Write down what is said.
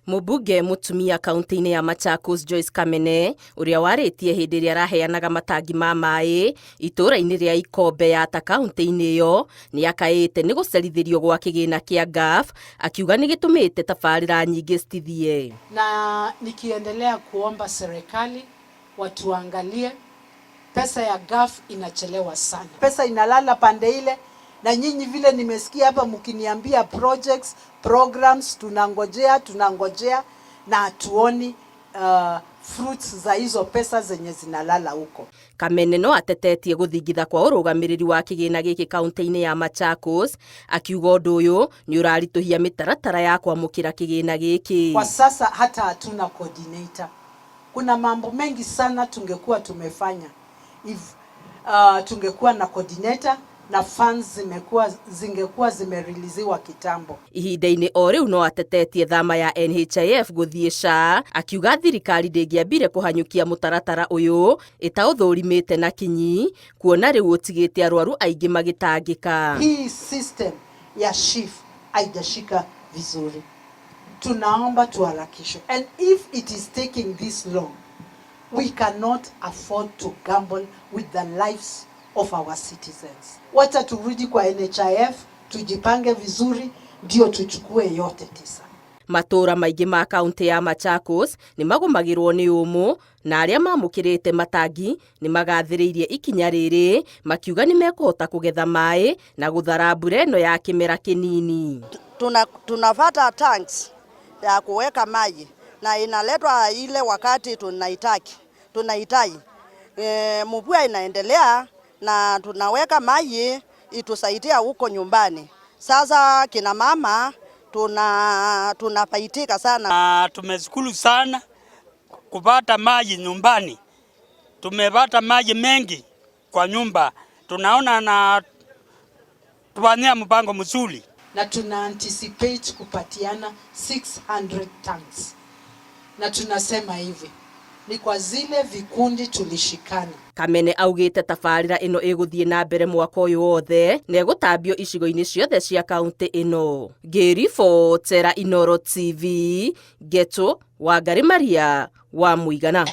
Mũmbunge mũtumia kaunti-inĩ ya Machakos Joyce Kamene ũrĩa warĩtie hĩndĩ ĩrĩa araheanaga matangi ma maĩ itũũra-inĩ rĩa Ikombe Yatta kaunti-inĩ ĩyo nĩ akaĩte nĩ gũcerithĩrio gwa kĩgĩna kĩa NGAAF, akiuga nĩ gĩtũmĩte tabarĩra nyingĩ citithie. Na nikiendelea kuomba serikali watuangalie, pesa ya NGAAF inachelewa sana. Pesa inalala pande ile, na nyinyi vile nimesikia hapa mkiniambia projects, programs, tunangojea, tunangojea na hatuoni fruits za hizo pesa zenye zinalala huko. Kamene no atetetie gũthingitha kwa ũrũgamĩrĩri wa kĩgĩna gĩkĩ kaunti-inĩ ya Machakos, akiuga ũndũ ũyũ nĩ ũraritũhia mĩtaratara ya kwamũkĩra kĩgĩna gĩkĩ. Kwa sasa hata hatuna coordinator. Kuna mambo mengi sana tungekuwa tumefanya if tungekuwa na coordinator na funds zingekuwa zimereleasiwa kitambo. Ihinda-inĩ o rĩu no atetetie thama ya NHIF gũthiĩ SHA, akiuga thirikari ndĩngĩambire kũhanyũkia mũtaratara ũyũ ĩtaũthũrimĩte na kinyi, kuona rĩu ũtigĩte arwaru aingĩ magĩtangĩka. Hii system ya SHIF haijashika vizuri, tunaomba tuharakishwe, and if it is taking this long, we cannot afford to gamble with the lives of our citizens. Wacha turudi kwa NHIF, tujipange vizuri, ndio tuchukue yote tisa. Matũũra maingĩ ma kaunti ya Machakos nĩ magũmagĩrwo nĩ ũmũ na arĩa mamũkĩrĩte matangi nĩ magathĩrĩirie ikinya rĩrĩ, makiuga nĩ mekũhota kũgetha maĩ na gũthara mbura ĩno ya kĩmera kĩnini. Tunafata tanks ya kuweka maji na inaletwa ile wakati tunahitaji. Mvua inaendelea na tunaweka maji itusaidia huko nyumbani. Sasa kina mama tunafaidika sana. Na tumeshukuru sana kupata maji nyumbani. Tumepata maji mengi kwa nyumba, tunaona na tufanyia mpango mzuri. Na tuna anticipate kupatiana 600 tanks, na tunasema hivi ni kwa zile vikundi tulishikana. Kamene augĩte tabarĩra ĩno ĩgũthiĩ na mbere mwaka ũyũ wothe na ĩgũtambio icigo-inĩ ciothe cia kaunti ĩno. Ngĩribotera Inooro TV, Ngeto Wangari Maria wa Mũigana.